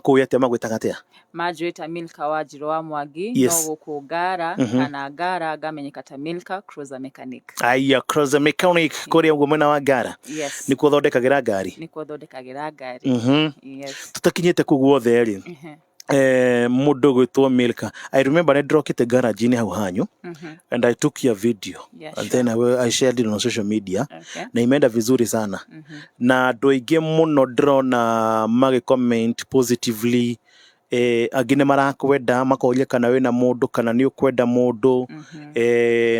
Kũĩ atĩa, magwĩtaga atĩa? Manjũĩ ta Milka Wanjirũ wa Mwangi. No gũkũ Ngara kana Ngara ngamenyeka ta Milka Cruiser Mechanic. Aya, Cruiser Mechanic kũrĩa ũguo mwena wa Ngara? Yes. Nĩkuo thondekagĩra ngari? Nĩkuo thondekagĩra ngari. Yes. Tũtakinyĩte kũu guothe rĩ, mũndũ gwĩtwo Milka, I remember nĩ ndĩrokĩte garage-inĩ hau hanyu and I took your video and then I shared it on social media na imeenda vizuri sana na andũ aingĩ mũno ndĩrona magĩ comment positively. Angĩ nĩ marakwenda, makoria kana wĩna mũndũ kana nĩ ũkwenda mũndũ,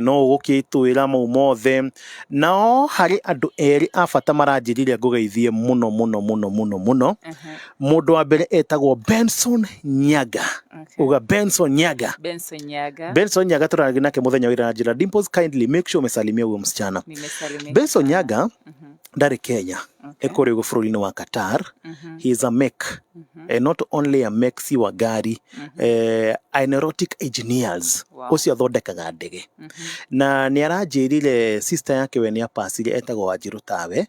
no ũgũkĩtwĩra mau mothe. Nao harĩ andũ erĩ a bata maranjĩrire ngũgeithie mũno mũno mũno mũno mũno. Mũndũ wa mbere etagwo Benson Nyaga. Uga Benson Nyaga. Benson Nyaga. Benson Nyaga tũrarĩ nake mũthenya wa ira, njĩra Dimples, kindly make sure umesalimia huyo msichana. Nimesalimika Benson sana. Nyaga ndarĩ Kenya, ekũrĩa ũguo bũrũri-inĩ wa Qatar. He is a mech, not only a mech, si wa ngari, aeronautic engineers. Ũcio athondekaga ndege na nĩ aranjĩrire sister yake we nĩ apacire, etagwo Wanjirũ tawe.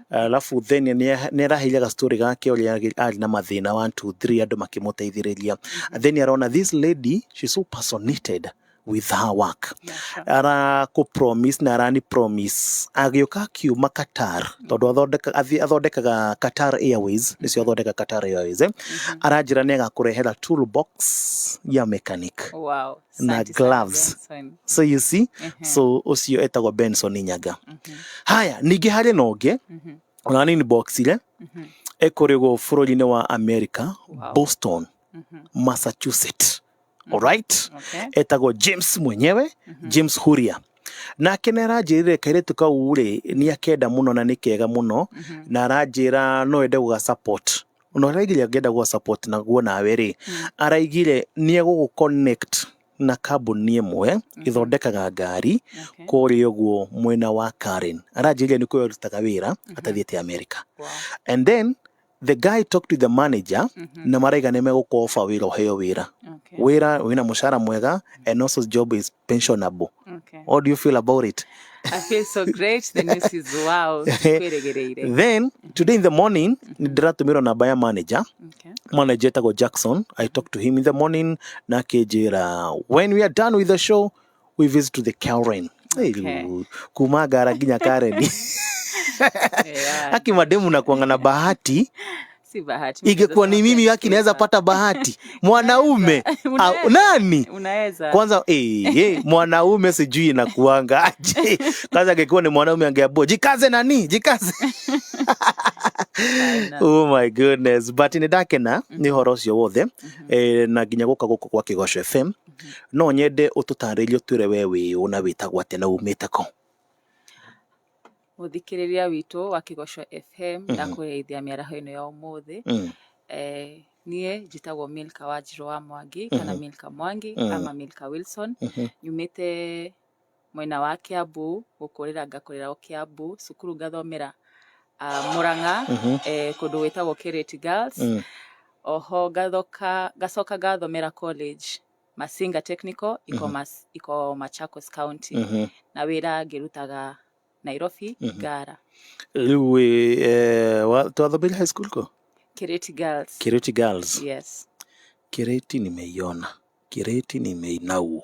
Alafu then nĩ araheire ga story gake ũrĩa arĩ na mathĩna 1 2 3, andũ makĩmũteithĩrĩria. Then arona this lady, she's so passionated with her work. Arakũ promise na arani promise agĩũka akiuma Qatar, tondũ athondeka athondekaga Qatar Airways, nĩcio athondeka Qatar Airways, eh? Aranjĩra nĩ agakũrehera toolbox ya mechanic na Asante sana, gloves. Benson. So you see, so ũcio etagwo Benson Nyaga. Haya, ningĩ harĩ na ũngĩ ona nini boxire ekũrĩ ũguo bũrũri-inĩ wa America, Boston, Massachusetts, alright? Etagwo James mwenyewe, James Huria. Nake nĩ aranjĩrire kairĩtu kau rĩ nĩ akenda mũno na nĩ kega mũno, na aranjĩra no ende gũga support, na araigire angĩenda gũga support naguo nawe rĩ, araigire nĩ egũgũ connect na kambuni ĩmwe ĩthondekaga ngari kũrĩa ũguo mwena wa Karen. Aranjĩrire nĩ kũo arutaga wĩra atathiĩte America. And then the guy talked to the manager na maraiga nĩ megũkũ offer wĩra, ũheo wĩra. Wĩra wĩna mũcara mwega and also job is pensionable. What do you feel about it? I feel so great. The news is wow. Kwĩrĩgĩrĩire. Then today in the morning nĩ ndĩratũmĩrwo namba ya manager. Manager etagwo Jackson. I talked to him in the morning na akĩnjĩra when we are done with the show, we visit to the Karen. Hey, kuma Ngara nginya Karen. Aki mademu na kuanga na bahati. Si bahati. Ingekuwa ni mimi, aki naweza pata bahati mwanaume? Unaweza. Ah, nani? Unaweza. Kwanza mwanaume sijui inakuanga aje. Kwanza angekuwa ni mwanaume angeambua jikaze, nani, jikaze. Sana. Oh my goodness, but nĩ ndakena nĩ ũhoro ũcio wothe, na nginya gũka gũkũ kwa Kĩgoco FM. No nyende ũtũtarĩrie, ũtwĩre we wĩ ũ na wĩtagwo atĩa na umĩte kũ. Mũthikĩrĩria witũ wa Kĩgoco FM, ndakũgeithia mĩaraho ĩno ya ũmũthĩ. Niĩ njĩtagwo Milka Wanjirũ wa Mwangi kana Milka Mwangi ama Milka Wilson. Nyumĩte mwena wa Kiambu, gũkũrĩra ngakũrĩra o Kiambu, cukuru ngathomera Murang'a, kũndũ gwĩtagwo Kiriti Girls. Oho ngathoka ngacoka ngathomera college Masinga Technical iko, iko Machakos County, na wĩra ngĩrutaga Nairobi, Ngara. Rĩu twathomeire high school kũ? Kiriti Girls. Kiriti Girls. Yes. Kiriti nimeiona, Kiriti nimeinau.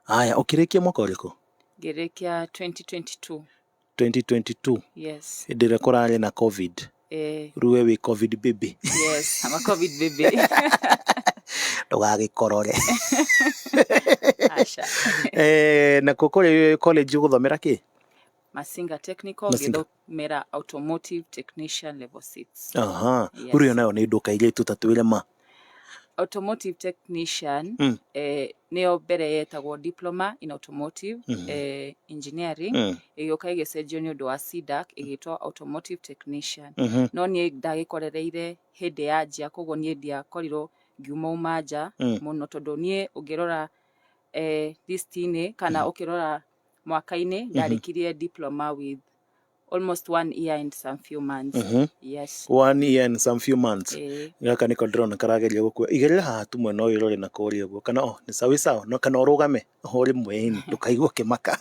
Haya, ũkĩrĩkia mwaka ũrĩkũ? Ngĩrĩkia 2022. 2022? Yes. Hĩndĩ ĩrĩa kũrarĩ na COVID? Eh. Rĩu we wĩ COVID baby? Yes, I'm a COVID baby. Ndũgagĩkorore. Aca. Na kũ kũrĩ college ũgũthomera kĩ? Masinga Technical. Masinga. Ngĩthomera automotive technician level 6. Aha. Yes. Rĩu ĩyo nayo nĩ ndũka irĩtu, ta twĩre ma. Automotive technician nĩyo mbere yetagwo diploma in automotive engineering. Ĩgĩũka ĩgĩcenjio nĩ ũndũ wa CDAC, ĩgĩtwo automotive technician. No niĩ ndagĩkorereire hĩndĩ ya njia, koguo niĩ ndiakorirwo ngiuma uma nja mũno, tondũ niĩ ũngĩrora list-inĩ kana ũkĩrora mwaka-inĩ, ndarĩkirie diploma with almost one year and some few months. Yes. One year and some few months. Eh. Gaka nĩko ndĩrona karageria gũkua. Igĩrĩra haha tu mwena ũyũ ũrore na kũrĩa ũguo, kana oh, nĩ sawa sawa, no kana ũrũgame o rĩmwe ĩni ndũkaigua ũkĩmaka.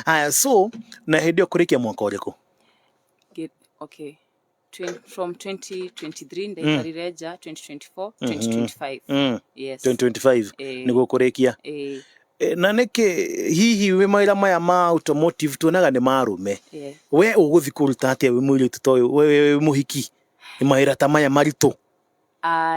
Haya, so na hĩndĩ ĩyo kũrĩkia mwaka ũrĩkũ? Okay, From 2023 ndaikarire nja 2024, 2025. Yes. 2025. Niguo kurikia. Na nĩkĩ hihi wĩ mawĩra maya ma automotive tuonaga nĩ ma arũme? We ũgũthiĩ kũruta atĩa wĩ mũirĩtu ta ũyũ, we wĩ mũhiki, nĩ mawĩra ta maya maritũ?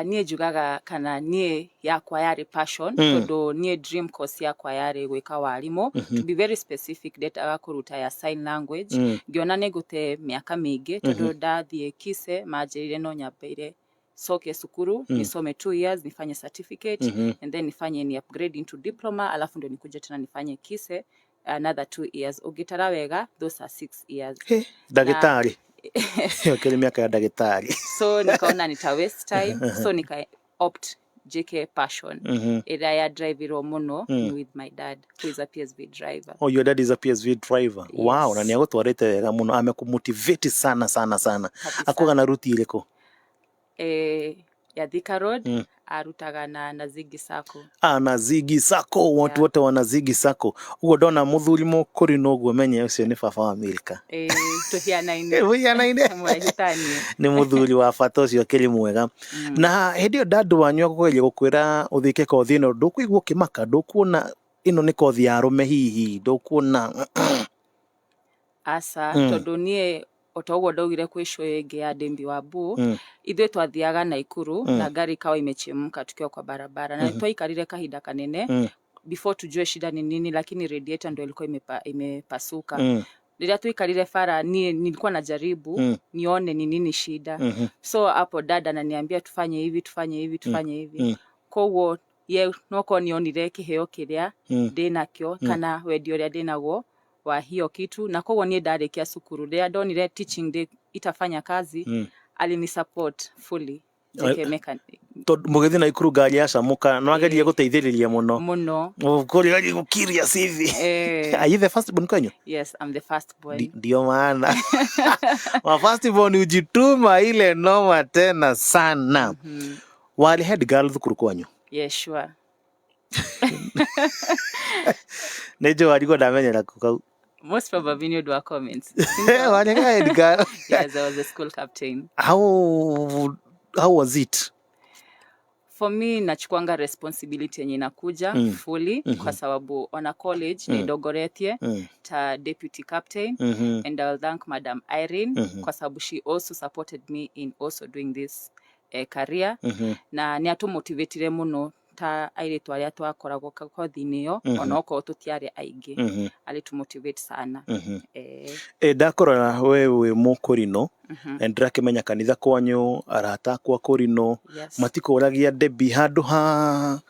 Niĩ njugaga kana niĩ yakwa yarĩ passion, tondũ niĩ dream course yakwa yarĩ gwĩka warimũ. To be very specific, ndendaga kũruta ya sign language. Ngĩona nĩ ngũte mĩaka mĩingĩ, tondũ ndathiĩ Kise manjĩrire no nyambe coke cukuru, nisome 2 years, nifanye certificate, and then nifanye ni upgrade into diploma, alafu ndio nikuje tena nifanye Kise another 2 years. Ũngĩtara wega, those are 6 years. He, ndagĩtarĩ ĩyo kĩrĩ mĩaka ya ndagĩtarĩ. So nikaona nita waste time, so nika opt JK passion ĩrĩa ya drivirwo mũno ni with my dad, who is a PSV driver. Oh, your dad is a PSV driver? Yes. Wow, na nĩ agũtwarĩte wega mũno, amekũmotivate sana sana sana. Kabisa. Akuaga na ruti irĩkũ? Ya Thika Road, arutaga na Zigi Sacco. Ah, na Zigi Sacco, watu wote wana Zigi Sacco. Ũguo ndona mũthuri mũkũrĩ ũguo menye ũcio nĩ baba wa Milka. Tũhianaine. Mũhianaine. Mũrahitanie. Nĩ mũthuri wa bata ũcio, akĩrĩ mwega. Na hĩndĩ ĩyo ndandũ wanyu akũgeria gũkwĩra ũthike kothi ĩno, ndũkũigua ũkĩmaka? Ndũkuona ĩno nĩ kothi ya arũme hihi? Ndũkuona? Aca, tondũ niĩ o ta ũguo ndaugire kwĩ show ĩngĩ ya Dembi wa Bu, ithuĩ twathiaga Naikuru na ngari ikawa imechemka tukiwa kwa barabara, na twaikarire kahinda kanene before tujue shida ni nini, lakini radiator ndo ilikuwa imepasuka. Rĩrĩa tuikarire bara, niĩ nilikuwa najaribu nione ni nini shida. So hapo dada ananiambia tufanye hivi, tufanye hivi, tufanye hivi. Koguo ye nokorwo nionire kĩheo kĩrĩa ndĩnakĩo kana wendi ũrĩa ndĩnaguo wa hiyo kitu, na koguo niĩ ndarĩkia cukuru, rĩrĩa ndonire teaching day itafanya kazi, alinisupport fully njĩke mechanic. Tondũ mũgĩthiĩ Naikuru ngari yacamuka no agerie gũteithĩrĩria mũno. Mũno. Kũrĩa gũkiria CV. Are you the first born kwenyu? Yes, I'm the first born. Ndio maana wa first born hujituma ile noma tena sana. Warĩ head girl thukuru kwanyu? Yes, sure. Nĩ njũĩ warigwo ndamenyera kũ kau. Most probably nĩ ũndũ wa comments. Warĩ head girl? Yes, I was the school captain. How was it? For me, nachukuanga responsibility yenye inakuja fully, kwa sababu ona college nidongoretie ta deputy captain, and I'll thank Madam Irene kwa sababu she also supported me in also doing this career, na nĩ atũmotivatire mũno ta airĩtu arĩa twakoragwo kothi-inĩ ĩyo, onokorwo tũtiarĩ aingĩ. Alitũmotivate sana. Ndakũrora we wĩ mũkũrinũ na nĩndĩrakĩmenya kanitha kwanyu, arata akwa kũrinũ matikũragia Debbie handũ ha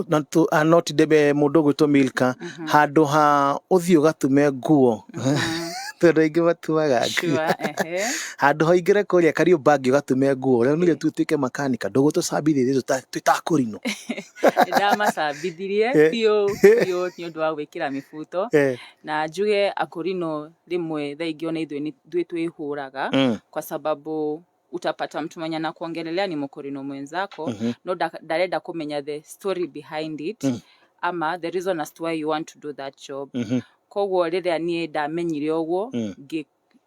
na no ti Debbie, mũndũ ũgwĩtwo Milka, handũ ha ũthiĩ ũgatume nguo, tondũ aingĩ matumaga nguo, Sure, ehe. handũ ha ũingĩre kũrĩa Kariobangi ũgatume nguo, ũrĩa nire tu ũtuĩke makanika, ndũgũtũcambithia ithuĩ twĩ ta akũrinũ? Ndamacambithirie biũ biũ nĩ ũndũ wa gwĩkĩra mĩbuto. Na njuge akũrinũ rĩmwe thaa ingĩ ona ithuĩ nĩ ithuĩ twĩhũraga, kwa sababu utapata mtu mwenye anakuongelelea ni mũkũrinũ mwenzako, no ndarenda kũmenya the story behind it ama the reason as to why you want to do that job. Koguo rĩrĩa niĩ ndamenyire ũguo,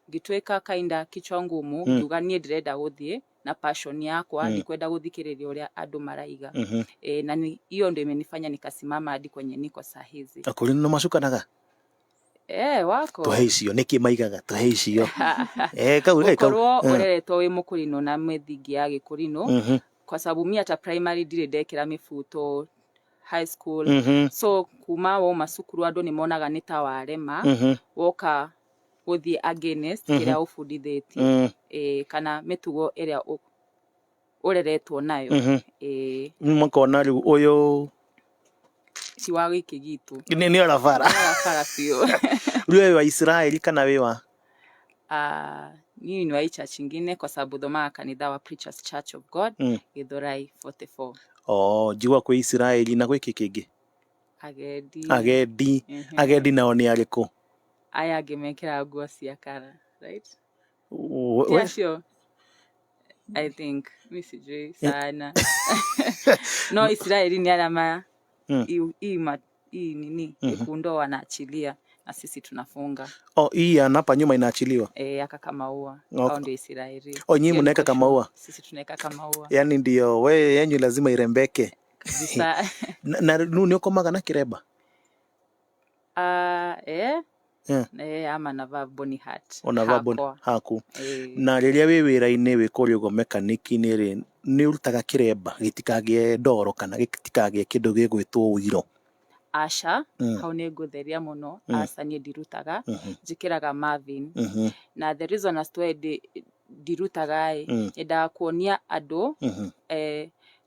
ngĩtuĩka kinda kichwa ngumu, ngiuga niĩ ndĩrenda gũthiĩ na passion yakwa, ndikwenda gũthikĩrĩria ũrĩa andũ maraiga. Na hiyo ndio imenifanya nikasimama hadi kwenye niko saa hizi. Akũrinũ nĩ macukanaga? Wako. Tũhe icio, nĩkĩ maigaga? Tũhe icio. Kau kau. Gũkorwo ũreretwo wĩ mũkũrinũ na mĩthingi ya gĩkũrinũ, kwa sababu mi hata primary ndirĩ ndekĩra mĩbuto, high school. So kuma wauma cukuru, andũ nĩ monaga nĩ ta warema, woka gũthiĩ against kĩrĩa ũbundithĩtio, kana mĩtugo ĩrĩa ũreretwo nayo. Makona rĩu ũyũ ti wa gĩkĩ gitũ. Nĩ ora bara. Bara biũ. Rĩu wĩ wa Israeli kana wĩ wa? Mimi ni wa hii church ingine, kwa sababu thomaga kanitha wa Preachers Church of God, Githurai 44. Oh, njigua kwĩ Israeli na gwĩ kĩ kĩngĩ? Agendi. Agendi. Agendi nao nĩ arĩkũ? Aya angĩ mekĩraga nguo cia kara, right? Ti acio, I think mi sijui sana, no Israeli ni arĩa ma hii nini ikundo wanaachilia Na sisi tunafunga. Oh, hii ya hapa nyuma inaachiliwa. Eh, aka kamaua. Okay. Au ndio Israeli. Oh, nyinyi Hiyo mnaweka niko sure. kamaua. Sisi tunaweka kamaua. Yani ndio we yenyu lazima irembeke. Kabisa. Na nä å komaga na kä. Ah, eh, Yeah. eh, ama navaa boni hat. Ona Hakwa. haku. Eh. Na rä rä a wä wä ra-inä wä kå rä å guo mekaniki-inä rä, nä å rutaga kä remba gä tikagä ndoro kana gä tikagä kä ndå gä gwä two ũiro? Aca, hau nĩ ngũtheria mũno. Aca, niĩ ndirutaga. Njĩkĩraga Marvin. Na the reason as to why ndirutaga ĩ, nyendaga kuonia andũ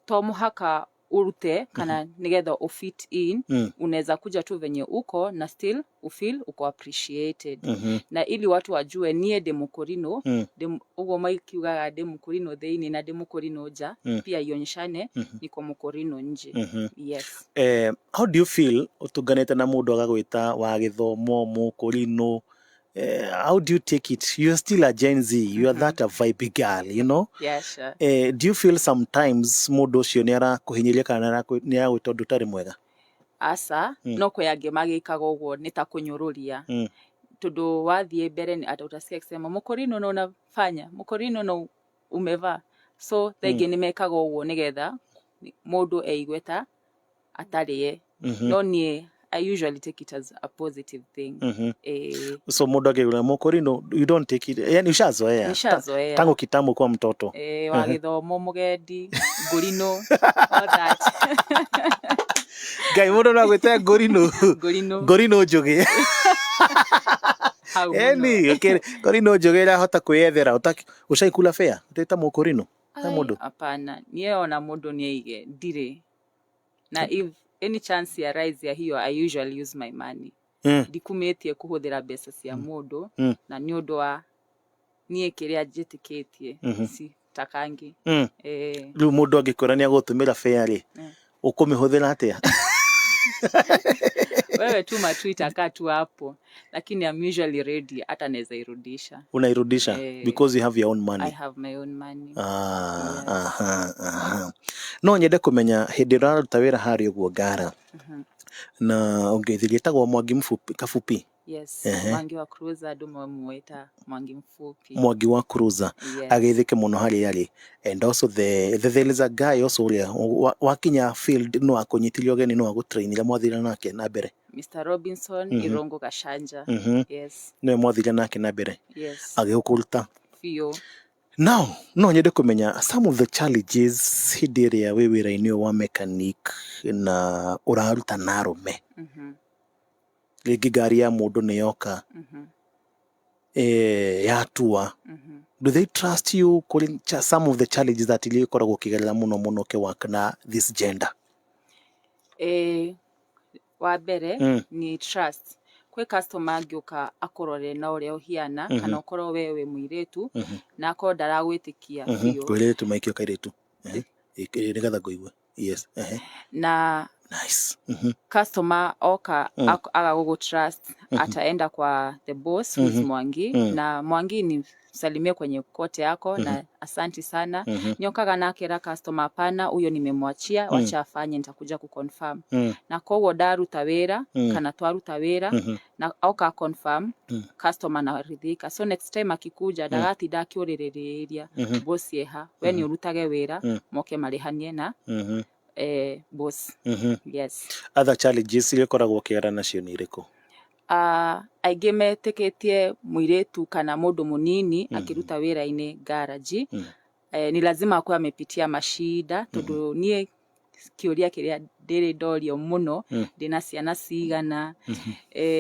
to mũhaka urute kana nigetha ufit in. Unaweza kuja tu venye uko na still ufeel uko appreciated. Na ili watu wajue niĩ ndĩ mũkũrinũ, ũguo makiugaga ndĩ mũkũrinũ thĩinĩ na ndĩ mũkũrinũ nja. Pia ionyeshane niko mũkũrinũ nje. Yes. How do you feel ũtunganĩte na mũndũ agagwĩta wa gĩthomo mũkũrinũ? How do you take it? You're still a Gen Z, you are that a vibe girl. Yeah, sure. Do you feel sometimes mũndũ ũcio nĩ arakũhinyĩria kana nĩ aragwĩta ũndũ ũtarĩ mwega? Aca. No kwĩ angĩ magĩkaga ũguo nĩ ta kũnyũrũria. Tondũ wathiĩ mbere ata utasikia akisema mũkũrinũ no unafanya mũkũrinũ no umevaa, so thaingĩ nĩ mekaga ũguo nĩgetha mũndũ eigue ta atarĩe. No niĩ I usually take it as a positive thing. So mũndũ akĩgũra mũkũrinũ, you don't take it, yani ushazoea. Nishazoea. Tangu kitambo kuwa mtoto. Wa gĩthomo, mũgendi, ngũrinũ, all that. Ngai, mũndũ no agwĩte ngũrinũ. Ngũrinũ. Ngũrinũ njũgĩ. Hau mũno. Yani okay, ngũrinũ njũgĩ ĩrahota kwĩyethera. Ushaikula fare ũtĩta mũkũrinũ he Ai, mũndũ? Hapana, niĩ ona mũndũ nĩ aige ndirĩ na if any chance ya rise ya hiyo, I usually use my money. Ndikumĩtie kũhũthĩra mbeca cia mũndũ. Na nĩ ũndũ wa niĩ kĩrĩa njĩtĩkĩtie sitakangi. Rĩu mũndũ angĩkwĩra nĩ agũtũmĩra fare rĩ, ũkũmĩhũthĩra atĩa? Wewe tuma tu, itakaa tu hapo, lakini I'm usually ready, hata naweza irudisha. Unairudisha? Eh. Because you have your own money. I have my own money. Ah, Yes. aha. No nyende kũmenya hĩndĩ ĩrĩa ũraruta wĩra harĩa ũguo ngara na ũngĩthirie ĩtagwo Mwangi Mfupi, Kafupi? Yes. Mwangi wa Cruiser, andũ mamwĩta Mwangi Mfupi. Mwangi wa Cruiser. Yes. Ageithĩke mũno harĩa arĩ. And also there is a guy also ũrĩa wakinya field no akũnyitire ũgeni, no agũtrainire, mwathire nake na mbere. Mr. Robinson Irongo Gashanja. Yes. Nĩwe mwathire nake na mbere. Yes. Agĩgũkũruta. Biũ. Now no nyende kũmenya some of the challenges hĩndĩ ĩrĩa wĩ wĩra-inĩ ũyũ wa mechanic na ũraruta na arũme. Rĩngĩ ngari ya mũndũ nĩ yoka, yatua. Do they trust you? Kũrĩ some of the challenges that iria ũkoragwo ũkĩgerera mũno mũno ũkĩwork na this gender? Wa mbere ni trust. Kwĩ customer angĩũka akũrore na ũrĩa ũhiana, kana ũkorwo we wĩ mũirĩtu na akorwo ndaragwĩtĩkia biũ. Kwĩrĩtu maikio kairĩtu. Nĩgetha ngũigue. Yes. Na Nice. Customer oka aga gũgũ trust, ataenda kwa the boss, who is Mwangi. Na Mwangi ni salimie kwenye kote yako na asanti sana. Nyokaga nakera customer, hapana, huyo nimemwachia, wacha afanye, nitakuja kuconfirm. Na koguo ndaruta wĩra kana twaruta wĩra na oka confirm, customer naridhika, so next time akikuja ndagatinda akĩũrĩrĩria boss eha, we nĩ ũrutage wĩra, moke marĩhanie na boss. Yes. Other challenges iria ũkoragwo ũkĩgera nacio nĩ irĩkũ? Aingĩ metĩkĩtie mũirĩtu kana mũndũ mũnini akĩruta wĩra-inĩ garage, ni lazima akuwe amepitia mashida, tondũ niĩ kĩũria kĩrĩa ndĩrĩ ndorio mũno, ndĩna ciana cigana?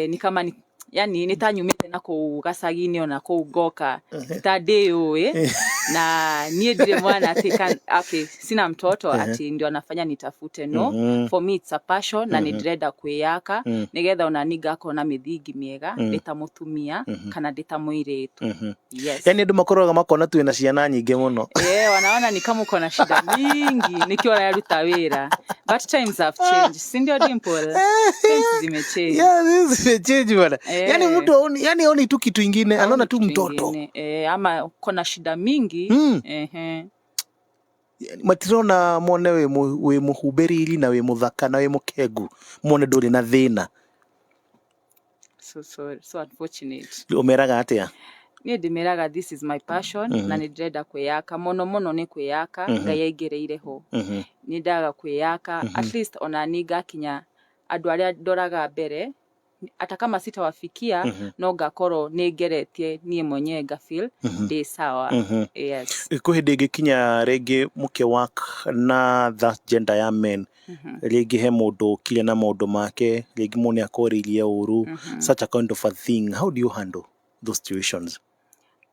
Ni kama ni, yani nĩ ta nyumĩte na kũu gacagi-inĩ ona kũu ngoka ta ndĩyũĩ, na niĩ ndirĩ mwana ati okay, sina mtoto ati ndio anafanya nitafute. No, for me it's a passion na nĩ ndĩrenda kwĩyaka nĩgetha ona niĩ ngakorwo na mĩthingi mĩega ndĩ ta mũtumia kana ndĩ ta mũirĩtu. Yes. Yani andũ makoragwo makona twĩna ciana nyingĩ mũno. Yeah, wanaona ni kama uko na shida mingi nikiwa naruta wĩra, but times have changed, si ndio, Dimple? Times zimechange. Yeah, this zimechange bwana. Yani mtu aoni, yani aoni tu kitu ingine, anaona tu Kitu mtoto. ingine. Ama uko na shida mingi. Yani, matirona mone wĩ mũhumbĩriri na wĩ mũthaka na wĩ mũkengu, mone ndũrĩ na thĩna. So sorry, so unfortunate. Ũmeraga atĩa? Niĩ ndĩmeraga this is my passion, na nĩ ndĩrenda kwĩyaka mũno mũno, nĩ kwĩyaka Ngai aingĩrĩire ho. Nĩ ndaga kwĩyaka, at least ona niĩ ngakinya andũ arĩa ndoraga mbere, hata kama sitawafikia, no ngakorwo nĩ ngeretie niĩ mwenyewe, ngafeel ndĩ sawa. Yes. Kwĩ hĩndĩ ĩngĩkinya rĩngĩ mũkĩ work na that gender ya men, rĩngĩ he mũndũ ũkire na maũndũ make, rĩngĩ mũndũ nĩ akwarĩirie ũru, such a kind of a thing, how do you handle those situations?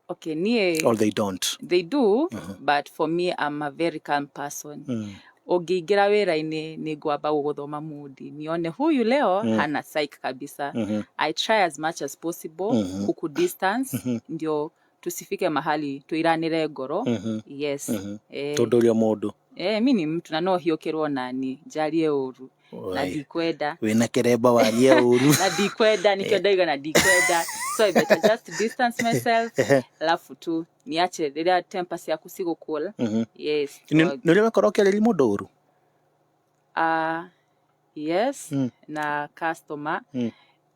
Okay, niĩ Or they don't? They do, but for me, I'm a very calm person. Ũngĩingĩra wĩra-inĩ, nĩ ngwamba gũgũthoma mudi, nione huyu leo hana psych kabisa. I try as much as possible kuku distance ndio tusifike mahali tuiranĩre ngoro. Yes. Tondũ ũrĩa mũndũ Mi ni mtu na no hiũkĩrwo nani njarie ũru na Oi. Ndikwenda. Wĩna kĩremba warie ũru. Na ndikwenda, nikio ndaiga na ndikwenda, so I better just distance myself, alafu tu niache rĩrĩa temper ciaku cigũcool. Yes. Nĩ ũrĩa wakorwo ũkĩarĩria mũndũ ũru? Yes, na customer.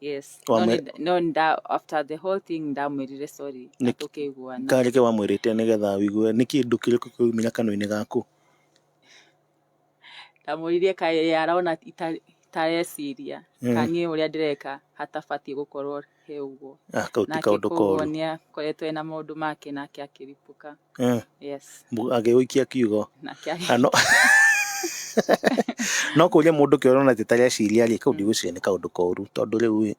Yes. No, no nda after the whole thing ndamwĩrire sorry na tũkĩiguana. Karĩ ke wamwĩrĩte nĩgetha wĩigue nĩ kĩndũ kĩrĩkũ kĩumĩra kanua-inĩ gaku? Ndamũririe kaĩ arona itareciria, kana niĩ ũrĩa ndĩreka hatabatiĩ gũkorwo he ũguo. Ah, kau ti Nake kaũndũ koguo koru. Nĩ akoretwo ena maũndũ make nake akĩripũka. Yes. Agĩgũikia kiugo. Nake Ah, no kũria mũndũ kĩ ũrona tareciria rĩ, kau ndigwĩciria nĩ kaũndũ koru, tondũ rĩu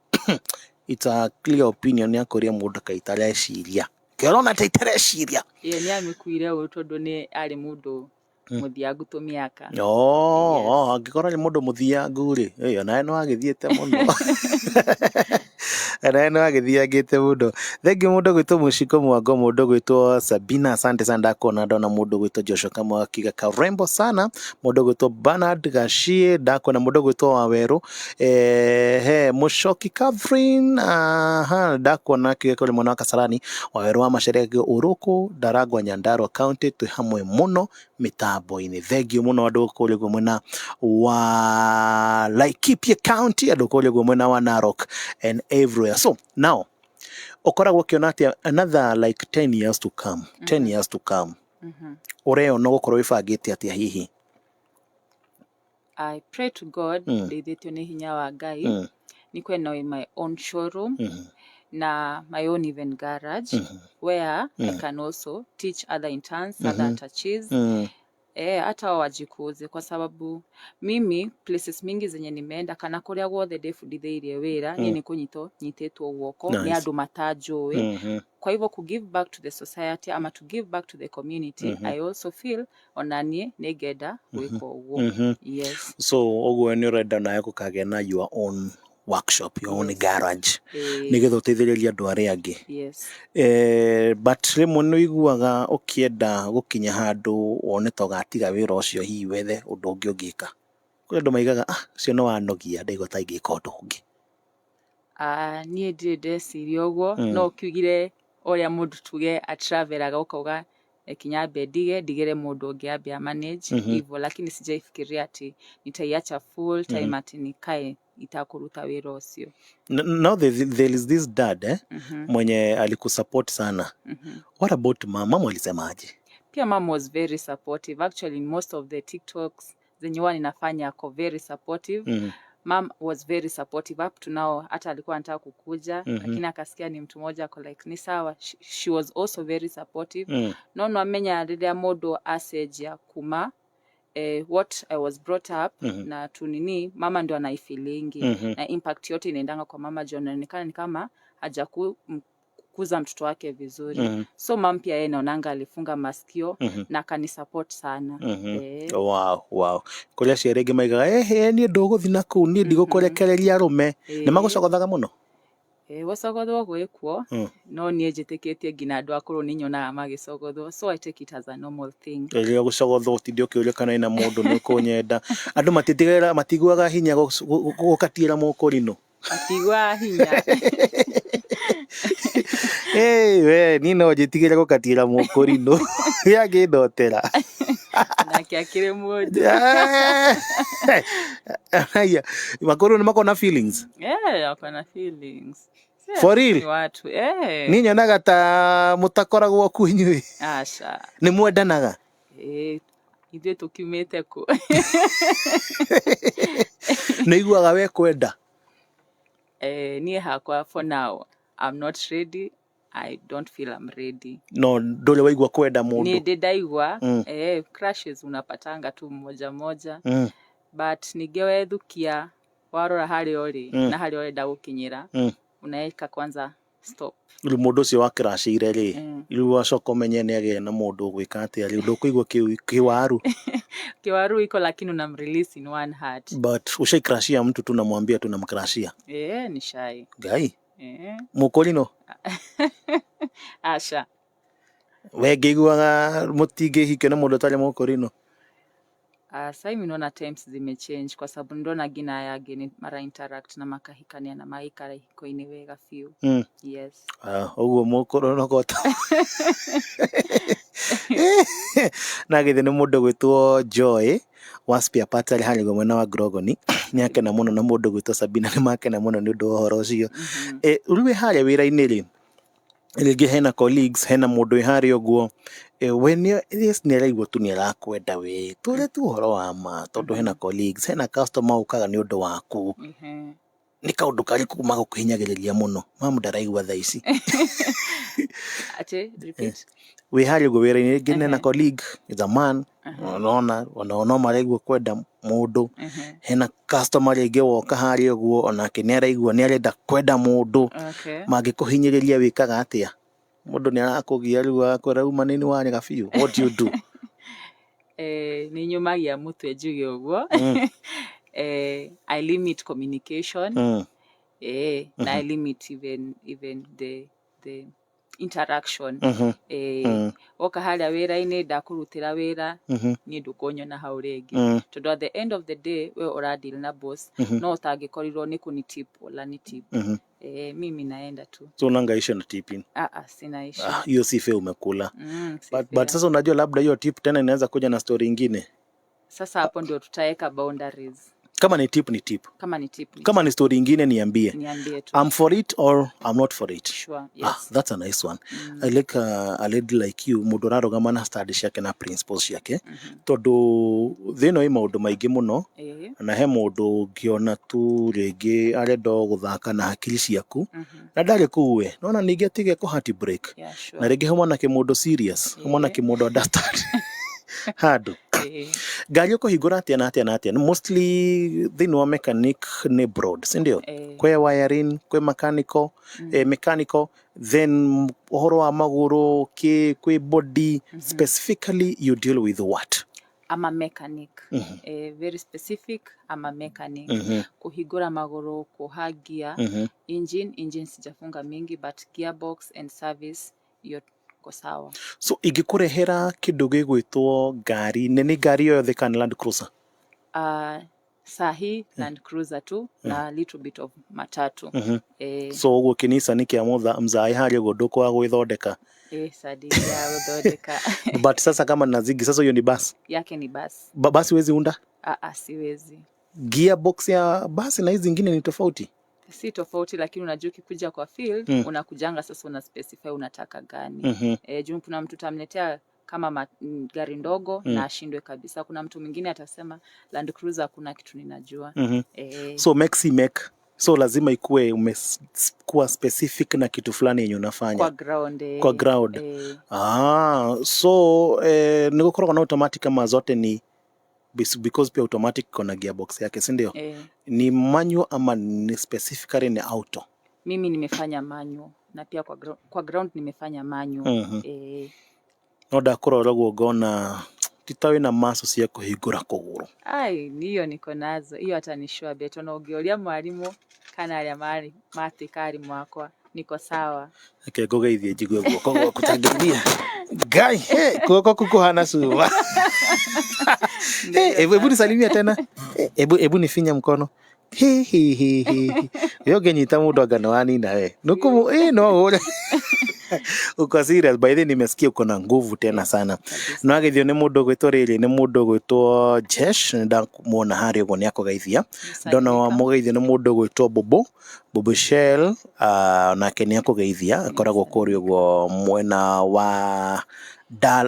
it's a clear opinion ya kũria mũndũ kaĩ tareciria, kĩ ũrona ta itareciria. Ye nĩ amĩkuire ũru tondũ nĩ arĩ mũndũ mũthiangu tũmĩaka. Oh, Yes. oh, angĩkorwo nĩ mũndũ mũthiangu rĩ, ĩ, onawe nĩ wagĩthiĩte mũno, onawe nĩ wagĩthiangĩte mũno. Thengiũ mũndũ gwĩtwo Mũciko Mwango, mũndũ gwĩtwo Sabina, asante sana, ndakuona. Ndona mũndũ gwĩtwo Joshua Kamau akiuga karembo sana, mũndũ gwĩtwo Bernard Gachie, ndakuona, mũndũ gwĩtwo Wawerũ, he Mũcoki Catherine, aha, ndakuona akiuga kũrĩ mwena wa Kasarani, Wawerũ wa Macharia akiuga Ũrũkũ, Ndaragwa, Nyandarua County, twĩ hamwe mũno mĩtambo-inĩ. Thengiũ mũno andũ kũrĩa ũguo mwena wa Laikipia County, andũ kũrĩa ũguo mwena wa Narok and everywhere. So now ũkoragwo ũkĩona atĩa another like 10 years to come, 10 years to come, ũreyona gũkorwo wĩbangĩte atĩa hihi? I pray to God, ndeithĩtio nĩ hinya wa Ngai, nĩ na my own showroom na my own even garage where I can also teach other interns, other attachees, hata wajikuze, kwa sababu mimi places mingi zenye nimeenda kana kũrĩa guothe ndĩbundithĩirie wĩra, niĩ nĩ kũnyitwo nyitĩtwo guoko nĩ andũ matanjũĩ. Kwa hivyo ku give back to the society ama to give back to the community, I also feel ona niĩ nĩ ngenda gwĩka ũguo. Yes. So ũguo nĩ ũrenda nawe gũkagĩa na your own workshop, your own Yes. garage, Eh, nĩgetha ũteithĩrĩrie andũ arĩa angĩ. Yes. But rĩmwe nĩ ũiguaga ũkĩenda gũkinya handũ wone ta ũgatiga wĩra ũcio, hihi wethe ũndũ ũngĩ ũngĩka? Kũrĩ andũ maigaga, ah, ũcio nĩ wanogia, ndaigua ta ingĩka ũndũ ũngĩ. Ah, niĩ ndirĩ ndeciria ũguo. No ũkiugire ũrĩa mũndũ tuge atravelaga, ũkauga kinya ambe ndige ndigĩre mũndũ ũngĩ ambe amanage hivyo, lakini sijaifikiria ati nitaiacha full time, ati nikae itakũruta wĩra ũcio. Now there is this dad, mwenye alikusupport sana. What about mama? Mama alisemaje? Pia mom was very supportive. Actually, in most of the TikToks zenye huwa ninafanya, ako very supportive. Mom was very supportive up to now. Hata alikuwa anataka kukuja, lakini akasikia ni mtu mmoja, ako like, ni sawa. She was also very supportive. No nwamenya rĩrĩa mũndũ acenjia kuma what I was brought up na tunini, mama ndo anaifilingi na impact yote inaendanga kwa mama juu anaonekana ni kama hajaku kuza mtoto wake vizuri. So mam pia yeye naonanga alifunga masikio na akanisupport sana. Wow. Kũrĩ aciari aingĩ maigaga, ehe, niĩ ndũgũthiĩ na kũu, niĩ ndigũkũrekereria arũme. Nĩ magũcogothaga mũno? Gũcogothwo gwĩkuo, no niĩ njĩtĩkĩtie nginya andũ akũrũ nĩ nyonaga magĩcogothwo, so I take it as a normal thing. Rĩrĩa gũcogothwo, ũtinde ũkĩũria kana ĩna mũndũ nĩ ũkũnyenda. Andũ matitigagĩra, matiguaga hinya gũkatiĩra mũkũrinũ. Matiguaga hinya. Hey, we niĩ no njĩtigĩre gũkatira mũkũrinũ yangĩndotera. Nake akĩrĩ mũndũ. Aya, makũrũ nĩ makoragwo na feelings. Eh, wako na feelings. Si For ati real? ni watu, eh. Niĩ nyonaga ta mũtakoragwo kuo inyuĩ. Aca. Nĩ mwendanaga? Eh, ithuĩ tũkiumĩte kũ? Nĩ iguaga we kwenda? Eh, niĩ hakwa for now I'm not ready. I don't feel I'm ready. No ndũrĩ waigua kwenda Nĩ mũndũ? ndĩ ndaigua. Eh, crushes unapatanga tu mmoja mmoja. But ningĩ wethukia warora harĩa ũrĩ na harĩa ũrenda gũkinyĩra, unaweka kwanza stop. Rĩu mũndũ ũcio wakĩracĩire rĩ, rĩu wacoka ũmenye nĩ agĩa na mũndũ ũgwĩka atĩa rĩu ndũkũigua kĩwaru? Kiwaru iko, lakini unamrelease in one heart. But ushaikrashia mtu tu namwambia tu namkrashia? Eh, ni shy. Ngai. Eh. Mũkũrinũ? Aca. We ngĩiguaga mũtingĩhikio nĩ mũndũ ũtarĩ mũkũrinũ? Sasa hivi naona times zimechange kwa sababu ndona ngina aya angĩ nĩ mara interact na makahikania na magaikara ihiko-inĩ wega biũ. Yes. Ah, ũguo mũkũrũ nokota na githĩ nĩ mũndũ gwĩtwo Joy wa spare parts arĩ harĩa mwena wa Grogoni. Nĩ akena mũno na mũndũ gwĩtwo Sabina nĩ makena mũno nĩ ũndũ wa ũhoro ũcio. Eh, rĩu wĩ harĩa wĩra-inĩ rĩ, rĩngĩ hena colleagues, hena mũndũ wĩ harĩa ũguo, we nĩ yes, nĩ araigua tu nĩ arakwenda we tũre tu ũhoro wa ma tondũ hena colleagues, hena customer ũkaga nĩ ũndũ waku. Nĩ kaũndũ karĩkũ magũkũhinyagĩrĩria mũno mamu ndaraigua thaa ici? Ate, repeat. Wĩ harĩa ũguo wĩra-inĩ rĩngĩ nena colleague is a man, unaona ona no maraigua kwenda mũndũ, hena customer rĩngĩ woka harĩa ũguo onake nĩ araigua nĩ arenda kwenda mũndũ. Mangĩkũhinyĩrĩria wĩkaga atĩa? Mũndũ nĩ arakũgia rĩu agakwĩra uma nĩ warega biũ, what do you do? Eh, nĩ nyũmagia mũtwe njuge ũguo. Eh, I limit communication. Eh, na I limit even the interaction. Eh, woka harĩa wĩra-inĩ ndakũrutĩra wĩra, niĩ ndũkũnyona hau rĩngĩ. Tondũ at the end of the day we ũradeal na boss, no ũtangĩkorirwo nĩ kũni-tip ũrani-tip. Eh, mimi naenda tu. So unanga issue na tipping? Ah, ah, sina issue. Ah, hiyo si fair umekula. Si But fair. sasa unajua labda hiyo tip tena inaweza kuja na story ingine. Sasa hapo ndio tutaweka boundaries. Kama ni tip ni tip. Kama ni tip ni Kama ni story ingine niambie. Niambie tu. I'm for it or I'm not for it. Sure, Ah, yes. that's a nice one. I like a lady like you, mũndũ ũrarũgama na study ciake na principles ciake. Tondũ thĩ ĩno ĩ maũndũ maingĩ mũno. Na he mũndũ ũngĩona tu rĩngĩ arenda o gũthaka na hakiri ciaku. Na ndarĩ kũu we. Nona ningĩ atige kũ heart break. Yeah, sure. Na rĩngĩ he mwanake mũndũ serious, he mwanake mũndũ understand. Handũ. Ngari ũkũhingũra atĩa na atĩa na atĩa? Mostly thĩinĩ wa mechanic nĩ broad, si ndio? Kwĩ wiring, kwĩ mechanical, mechanical, then ũhoro wa magũrũ, kĩ, kwĩ body, specifically you deal with what? I'm a mechanic. Very specific, I'm a mechanic. Kuhingũra magũrũ, kuoha gear, engine sijafunga mingi, but gearbox and service hiyo iko sawa. So ingĩkũrehera kĩndũ gĩgwĩtwo ngari, nĩ ngari yo yothe kana Land Cruiser? Sahi Land Cruiser tu na little bit of matatu. So ũguo kĩnisa nĩ kĩa mzaĩ harĩa ũguo ndũkwaga gwĩthondeka. Sadi ya gũthondeka. But sasa kama nazigi sasa hiyo ni basi. Yake ni basi. Basi huwezi unda? Siwezi. Gearbox ya basi na hizi zingine ni tofauti? Si tofauti, lakini unajua ukikuja kwa field, unakujanga sasa una specify unataka gani. Juu kuna mtu utamletea kama gari ndogo na ashindwe kabisa. Kuna mtu mwingine atasema Land Cruiser hakuna kitu ninajua. So make si make. So lazima ikue umekuwa specific na kitu fulani yenye unafanya. Kwa ground. Kwa ground. So ni gukoragwo na automatic kama zote ni because pia automatic iko na gearbox yake, si ndio? Ni manual ama ni specifically ni auto? Mimi nimefanya manual na pia kwa ground nimefanya manual. No ndakũrora ũguo ngona ti ta wĩna muscle cia kũhingũra kũgũrũ. Ai, hiyo niko nazo. Hiyo hata ni sure bet. Ona ũngĩũria mwarimũ kana arĩa matuĩka arimũ akwa, niko sawa. Reke ngũgeithie njigue guoko gwaku ta ngeithia. Ngai, hey, guoko kuu kuhana cuma. Hey, hebu nisalimia tena. Hebu nifinya mkono. Hi hi hi hi. Yo ũngĩnyita mũndũ anga nĩ wanina we. Nĩkũmũ, no ũre. Uko serious? By the way, nimesikia uko na nguvu tena sana. Kabisa. No agethio nĩ mũndũ ũgwĩtwo rĩrĩ, nĩ mũndũ ũgwĩtwo Jesh, nĩ ndamuona harĩa ũguo nĩ akũgeithia. Ndona Nisalimika. mũgeithio nĩ mũndũ ũgwĩtwo Bobo Bobo Shell, nake nĩ akũgeithia, akoragwo kũrĩa ũguo mwena wa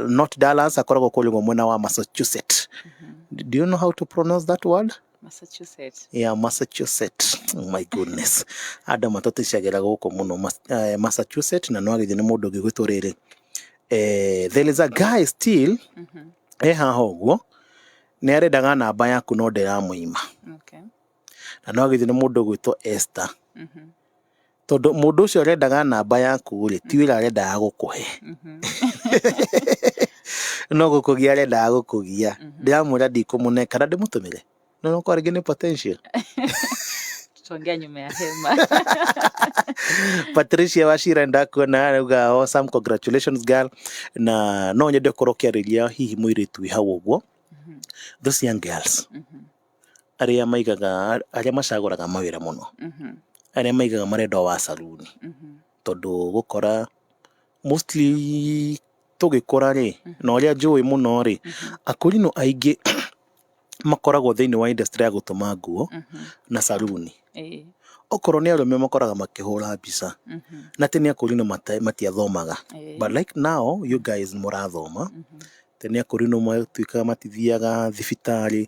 not Dallas, akoragwo kũrĩa ũguo mwena wa Massachusetts. Do you know how to pronounce that word? Massachusetts. Yeah, Massachusetts. Oh my goodness. Andũ matũticagĩra gũkũ mũno Massachusetts, na no agithio nĩ mũndũ ũngĩ gwĩtwo rĩrĩ. There is a guy still e haha ũguo nĩ arendaga namba yaku no ndĩramũima. Na no agithio nĩ mũndũ ũgwĩtwo Esther. Tondũ mũndũ ũcio arendaga namba yaku rĩ, ti wĩra arendaga gũkũhe. No gũkũgia arendaga gũkũgia. Ndĩramwĩra ndikũmũne kana ndĩmũtũmĩre. No no rĩngĩ nĩ potential. Tutaongea nyuma ya hema. Patricia Wachira, ndakuona arauga awesome, congratulations girl, na no nyende ũkorwo ũkĩarĩria hihi mũirĩtu wĩ hau ũguo, those young girls arĩa maigaga, arĩa macagũraga mawĩra mũno, arĩa maigaga marenda wa saruni, tondũ gũkora mostly tũgĩkũra rĩ, na ũrĩa njũĩ mũno rĩ, akũrinũ aingĩ makoragwo thĩinĩ wa industry ya gũtũma nguo na saruni. Okorwo nĩ arũme makoraga makĩhũra mbica, na tene akũrinũ matiathomaga. But like now you guys mũrathoma. Tene akũrinũ matuĩkaga matithiaga thibitarĩ,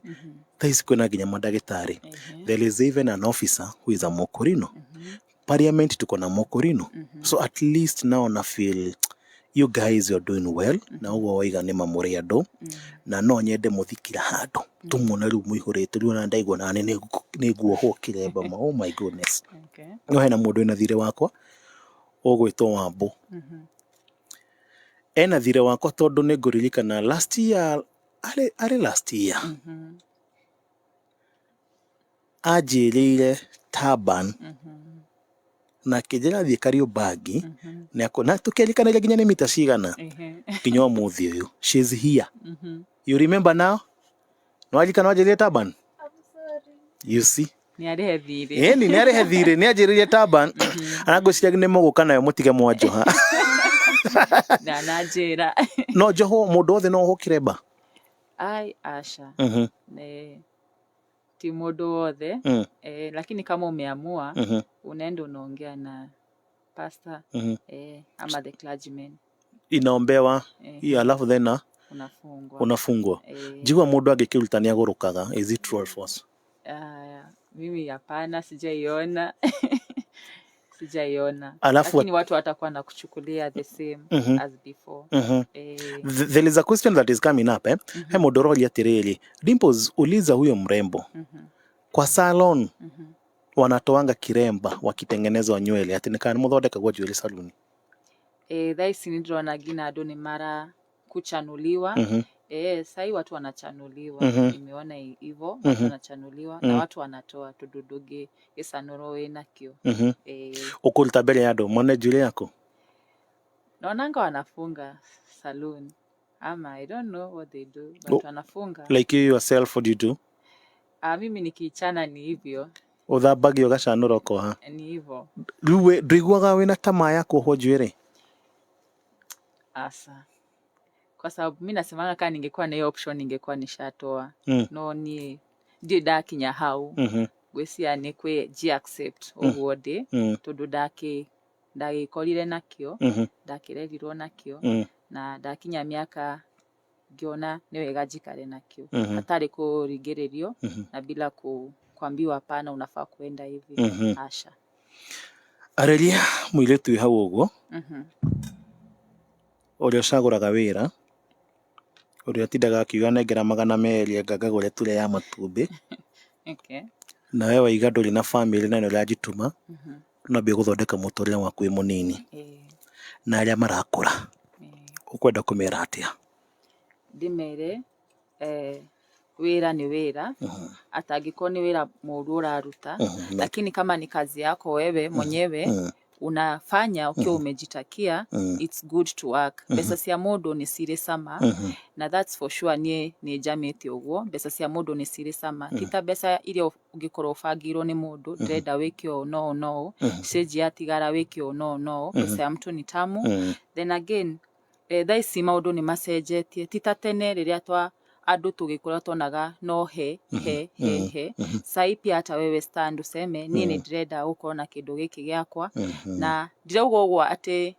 thaa ici kwĩna nginya mandagĩtarĩ. There is even an officer who is a Mokorino. Parliament tuko na Mokorino. So at least now na feel you guys, you're doing well, na ũguo waiga nĩ mamũrĩ andũ, na no nyende mũthikira handũ tũmuone rĩu mũihũrĩte rĩu, ona ndaigua nani nĩ nguohwo kĩremba ma, oh my goodness. No hena mũndũ wĩna thirĩ wakwa ũgwĩtwo Wambũ. Ena thirĩ wakwa tondũ nĩ ngũririkana last year, arĩ last year anjĩrĩire Taban na akĩnjĩra thiĩ Kariobangi na tũkĩarikanĩria nginya nĩ mita cigana. Nginya ũmũthĩ ũyũ she's here. You remember now? Nĩwaririkana wanjĩrĩire Taban? You see? Nĩ arĩhe thirĩ. Ĩni nĩ arĩhe thirĩ, nĩ anjĩrĩire Taban ana ngwĩciria nĩ mũgũka nayo mũtige mwanjoha. Na nanjĩra. No njohwo mũndũ wothe no ohwo kĩremba? Ai, aca. Ne ti mũndũ wothe. Lakini kama umeamua, unaenda unaongea na pastor, ama the clergyman. Inaombewa. Hiyo alafu then unafungwa. Unafungwa. Eh. Njigua mũndũ angĩkĩruta nĩ agũrũkaga, is it true or false? Ah, mimi hapana, sijaiona, sijaiona. Alafu Lakini watu watakuwa na kuchukulia the same as before. There is a question that is coming up, eh? He mũndũ ũroria atĩrĩrĩ, Dimples, uliza huyo mrembo, kwa salon wanatoanga kiremba wakitengenezwa nywele, atĩ nĩ kana nĩ mũthondekagwo njuĩrĩ saluni? Thaa ici nĩ ndĩrona nginya andũ nĩ mara kuchanuliwa. Sahii watu wanachanuliwa. Nimeona hivo watu wanachanuliwa na watu wanatoa tondũ ndũngĩgĩcanũrwo wĩ nakĩo. Ũkũruta mbere ya andũ mone njuĩrĩ yaku? Naonanga wanafunga saloon ama I don't know what they do, but wanafunga. Like you yourself, what do you do? Ah, mimi nikiichana ni hivyo. Ũthambagia ũgacanũra ũkoha? Ni hivyo. Rĩu we ndũiguaga wĩna tamaa ya kuohwo njuĩrĩ? Asa, kwa sababu mi nasemanga kaa ningekuwa na hiyo option ningekuwa nishatoa. No niĩ ndirĩ ndakinya hau. Ngwĩciria nĩ kwĩ ji accept ũguo ndĩ, tondũ ndagĩkorire nakĩo, ndakĩrerirwo nakĩo, na ndakinya mĩaka ngĩona nĩ wega njikare nakĩo hatarĩ kũringĩrĩrio na bila kuambiwa hapana, unafaa kuenda hivi. Aca. Arĩria mũirĩtu wĩ hau ũguo, ũrĩa ũcagũraga wĩra, ũrĩa ũtindaga akiuga nengera 200 anga ngagũre ture ya matumbĩ. Nawe waiga ndũrĩ na family na nĩ ũrajituma, no ambie gũthondeka mũtũrĩre waku wĩ mũnini. Na arĩa marakũra, ũkwenda kũmera atĩa? Ndĩmere wĩra nĩ wĩra, atangĩkorwo nĩ wĩra mũru ũraruta, lakini kama ni kazi yako wewe mwenyewe. Unafanya ukiwa umejitakia. It's good to work. Mbeca cia mũndũ nĩ cirĩ cama, na that's for sure. Niĩ nĩ njamĩte ũguo, mbeca cia mũndũ nĩ cirĩ cama, ti ta mbeca iria ũngĩkorwo ũbangĩirwo nĩ mũndũ, ndĩrenda wĩke ũũ no ũũ no ũũ, cĩnji yatigara wĩke ũũ no ũũ no ũũ. Mbeca ya mtu ni tamu. Then again, thaa ici maũndũ nĩ macenjetie, ti ta tene rĩrĩa twa andũ tũgĩkũra tuonaga no he he he he. Sai pia hata wewe stand useme, niĩ nĩ ndĩrenda gũkorwo na kĩndũ gĩkĩ gĩakwa. Na ndirauga ũguo atĩ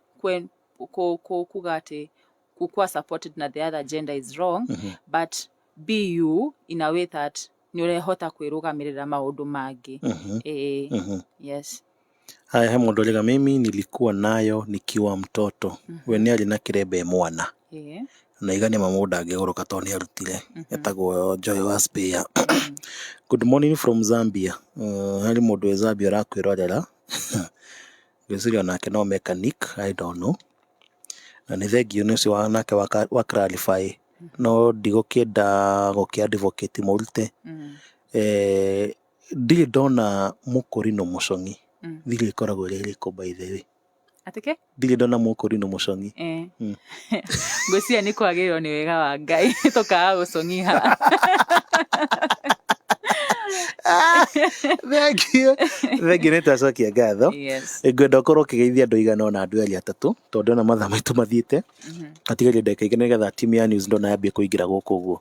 kuga atĩ kukuwa supported na the other gender is wrong, but be you in a way that nĩ ũrehota kwĩrũgamĩrĩra maũndũ mangĩ. Ĩĩ, yes. Haya, he mũndũ ũrĩga, "Mimi nilikuwa nayo nikiwa mtoto." We nĩ arĩ na kĩrembe mwana na igania ma mũndũ angĩgũrũka tondũ nĩ arutire. Etagwo Joy wa Spare. "Good morning from Zambia." Harĩ mũndũ wĩ Zambia ũrakwĩrorera, ngwĩciria onake no mechanic, I don't know. Na nĩ thengiũ nĩ ũcio nake wa clarify, no ndigũkĩenda gũkĩ advocate mũrute. Ndirĩ ndona mũkũrinũ mũcong'i. Thiri ĩkoragwo ĩrĩ ĩrĩkũ, by the way? Atĩke? Ndirĩ ndona mũkũrinũ mũcong'i. Ngwĩciria nĩ kwagĩrĩrwo nĩ wega wa Ngai tũkaga gũcong'iha. Thengiũ, thengiũ, nĩ twacokia ngatho. Ngwenda ũkorwo ũkĩgeithia andũ igana ona andũ erĩ atatũ, tondũ ndona mathaa maitũ mathiĩte, atigarie ndagĩka igĩrĩ nĩgetha timu ya news ndona yambie kũingĩra gũkũ ũguo.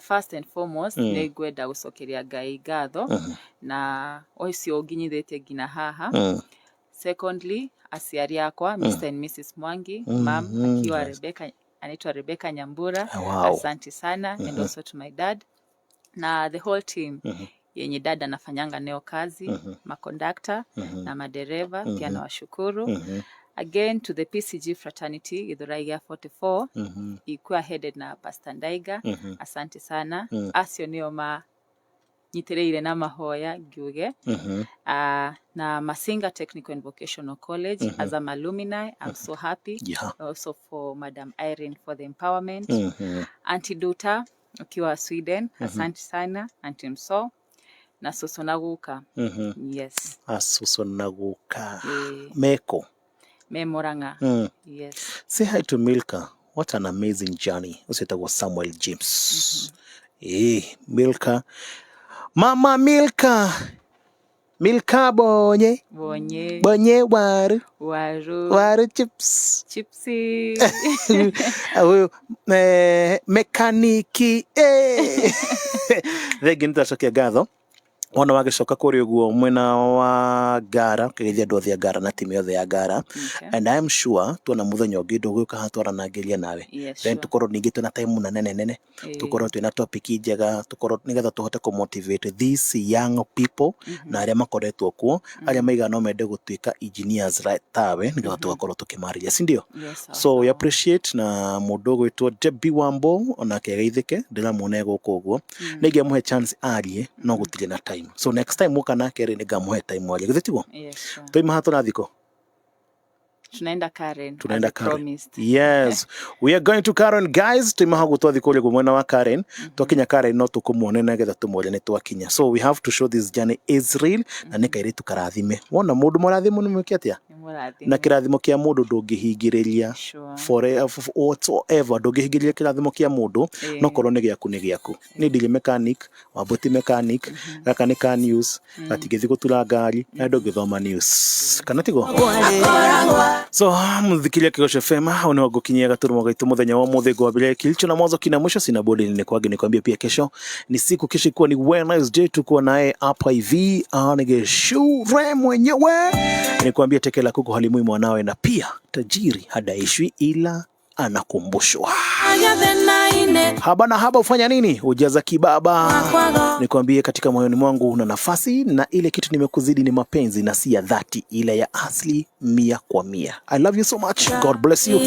First and foremost, nĩ ngwenda gũcokeria Ngai ngatho na ũcio ũnginyithĩtie nginya haha. Secondly, aciari akwa, Mr and Mrs Mwangi, mam akiwa Rebecca, anaitwa Rebecca Nyambura. Asante sana. And also to my dad na the whole team yenye dad anafanyanga nayo kazi, makondakta na madereva pia nawashukuru. Again, to the PCG fraternity Githurai ya 44, ikiwa headed na Pastor Ndaiga, asante sana. Acio nĩo manyitĩrĩire na mahoya ngiuge. Na Masinga Technical and Vocational College, as I'm alumni, I'm so happy. Also for Madam Irene for the empowerment. Auntie Duta ukiwa Sweden, asante sana. Auntie Mso na Soso na Guka. Yes. Asuso na guka. Eh, meko me Murang'a. Yes. "Say hi to Milka, what an amazing journey." Ũcio etagwo Samuel James. Milka, mama Milka, Milka bonye. Bonye. Bonye waru. Waru. Waru chips. Chipsi. Huyu mekaniki. Thengi, nĩ twacokia ngatho wona wagĩcoka kũrĩa ũguo mwena wa Ngara, ũkĩgeithia andũ othe a Ngara na timu yothe ya Ngara. And I am sure tuona mũthenya ũngĩ ndũgũka haha twaranangĩria nawe. Yes, then sure. tukorwo ningĩ twĩna time na nene nene, tukorwo twĩna topic njega, tukorwo nĩgetha tũhote kũ motivate these young people na arĩa makoretwo kuo, arĩa maigaga no mende gũtuĩka engineers tawe, nĩgetha tũgakorwo tũkĩmarĩria, si ndio? Yes, sawa, So we sawa. appreciate na mũndũ ũgwĩtwo Debbie Wambo, onake ageithĩke, ndĩramuona e gũkũ ũguo. Nĩ ingĩamũhe chance arie, no gũtirĩ na time, so next time woka nake rĩ, nĩngamũhe time arie, githĩ tiguo? Yes, sure. Twaima haha tũrathiĩ kũ? Tunaenda Karen. Tunaenda as Karen. promised. Yes, we are going to Karen, guys. Twaima hau twathi kũrĩa guo mwena wa Karen. Twakinya Karen no tũkũmuone nĩgetha tũmwĩre nĩ twakinya. So we have to show this journey is real, na nĩ kairĩtu karathime. Wona mũndũ mũrathimo nĩ mwĩke atĩa? Nĩ mũrathime. Na kĩrathimo kĩa mũndũ ndũngĩhingĩrĩria. For whatsoever, ndũngĩhingĩrĩria kĩrathimo kĩa mũndũ. No korwo nĩ gĩaku, nĩ gĩaku. Nĩ ndirĩ mechanic, wambũti mechanic, gaka nĩ ka news, gatingĩthiĩ gũtura ngari na ndũngĩthoma news, kana tiguo? So muthikiria Kĩgoco FM, hau niho ngũkinyia gaturumo gaitu muthenya wa umuthi. Ngwambire kilicho na mwanzo kina mwisho, sina budi ni kwage nikwambia pia kesho ni siku, kesho ikuwa ni Wednesday, tukuwa naye hapa hivi anige shure mwenyewe. Nikwambia teke la kuku halimui mwanawe, na pia tajiri hadaishwi ila anakumbushwa. Haba na haba hufanya nini? Hujaza kibaba. Nikwambie katika moyoni mwangu una nafasi, na ile kitu nimekuzidi ni mapenzi, na si ya dhati, ile ya asli 100%. I love you so much. God bless you.